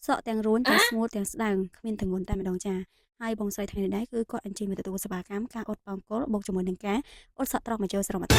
សក់ទាំងរួញទាំងស្ងួតទាំងស្ដើងគ្មានទម្ងន់តែម្ដងចាហើយបងស្រីថ្ងៃនេះដែរគឺគាត់អញ្ជើញមកទទួលសេវាកម្មការអ៊ុតប៉ោងគល់បូកជាមួយនឹងការអ៊ុតសក់ត្រង់មកចូលស្រមត់នៅ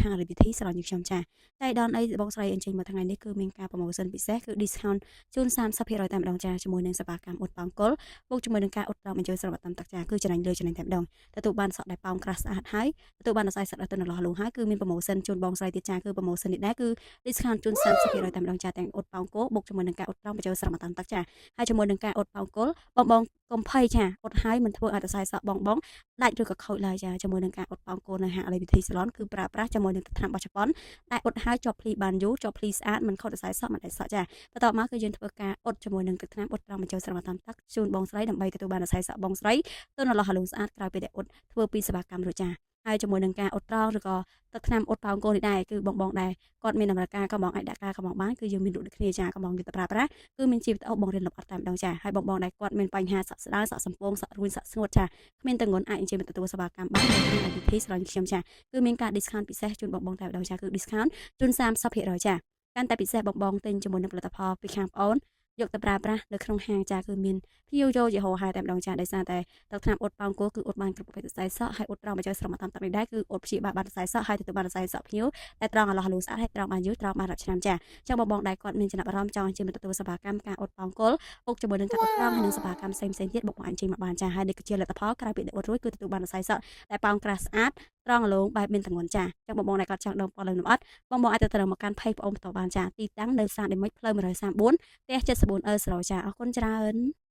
ហាងរីវិធីស្រឡាញ់ខ្ញុំចាតែដល់អីបងស្រីអញ្ជើញមកថ្ងៃនេះគឺមានការ promotion ពិសេសគឺ discount ជូន30%តែម្ដងចាជាមួយនឹងសេវាកម្មអ៊ុតប៉ោងគល់បូកជាមួយនឹងការអ៊ុតត្រង់បញ្ចូលស្រមត់តាមទឹកចាគឺចំណេញលើចំណេញតែម្ដងទទួលបានសក់ដែលប៉ោងក្រាស់ស្អាតហើយទទួលបានសរសៃសក់ដែលទន់លាស់លូហើយគឺមាន promotion ជូនបងស្រីទៀតចាគឺ promotion នេះដែរគឺ discount ជូន30%តែម្ដងចាទាំងអ៊ុតប៉ោងគោបូកជាមួយនឹងការអ៊ុតត្រង់បញ្ចូលស្រមត់តាមទឹកចាហើយជាមួយនឹងការអ៊ុតប៉ោងគល់បងបងកុំភ័យចាអ៊ុតហើយមិនធ្វើឲ្យសរសៃសក់បងបងដាច់ឬក៏ខូចឡើយចាជាមួយនឹងការអ៊ុតប៉ោងគោនៅហាងអលីវិធីសាឡនគឺប្រើប្រាស់ជាមួយនឹងទឹកថ្នាំរបស់ជប៉ុនដែលអ៊ុតហើយជាប់ភ្លីបានយូរជាប់ភ្លីស្អាតមិនខូចសរសៃសក់មិនដាច់សក់ចាបន្ទាប់មកគឺយើងធ្វើការអ៊ុតជាមួយនឹងទឹកថ្នាំអ៊ុតត្រង់បញ្ចូលស្រមត់តាមទឹកជូនបងស្រីដើម្បីទទួលបានសរសៃសក់បងស្រីទន់លាស់រលោងស្អាតក្រោយពេលដែលអ៊ុតធ្វើពីសេវាកម្មរួចចាហើយជាមួយនឹងការអ៊ុតត្រង់ឬក៏ទឹកថ្នាំអ៊ុតប៉ោងគោនេះដែរគឺបងបងដែរគាត់មានតម្រូវការក៏បងអាចដាក់ការក៏បងបានគឺយើងមានលក់ដូចគ្នាចាក៏បងយកទៅប្រើប្រាស់គឺមានជីវិតអូបងរៀនលម្អិតតែម្ដងចាហើយបងបងដែលគាត់មានបញ្ហាសក់ស្ដើងសក់សំពងសក់រួញសក់ស្ងួតចាគ្មានទម្ងន់អាចអញ្ជើញមកទទួលសេវាកម្មបាននៅក្នុងវិធីស្រឡាញ់ខ្ញុំចាគឺមានការ discount ពិសេសជូនបងបងតែម្ដងចាគឺ discount ជូន30%ចាកាន់តែពិសេសបងបងទិញជាមួយនឹងផលិតផលពីខាងប្អូនយកទៅប្រើប្រាស់នៅក្នុងហាងចាគឺមានភ្ញៀវយកជាហោហែតែម្ដងចាដោយសារតែទឹកថ្នាំអ៊ុតប៉ោងគោគឺអ៊ុតបានគ្រប់ប្រភេទសរសៃសក់ហើយអ៊ុតត្រង់មកចូលស្រមតាមទឹកនេះដែរគឺអ៊ុតព្យាបាលបានសរសៃសក់ហើយទទួលបានសរសៃសក់ភ្ញៀវតែត្រង់ឲ្យលោះលូស្អាតហើយត្រង់បានយូរត្រង់បានរាប់ឆ្នាំចាចឹងបងបងដែលគាត់មានចំណាប់អារម្មណ៍ចង់អញ្ជើញមកទទួលសេវាកម្មការអ៊ុតប៉ោងគល់បុកជាមួយនឹងការអ៊ុតត្រង់ហើយនិងសេវាកម្មផ្សេងផ្សេងទៀតបុកមកអញ្ជើញមកបានចាហើយនេះគឺជាលទ្ធផលក្រោយពីអ៊ុតរួចគឺទទួលបានសរសៃសក់ដែលប៉ោងក្រាស់ស្អាតត្រង់រលោងបែបមានទម្ងន់ចាចឹងបងបងដែលគាត់ចង់ដឹងព័ត៌មានលម្អិតបងបងអាចទៅត្រូវមកកាន់ page ប្អូនបន្តបានចាទីតាំងនៅផ្សារដេមិចផ្លូវ134ផ្ទះ74 អឺស្រចាអរគុណច្រើន។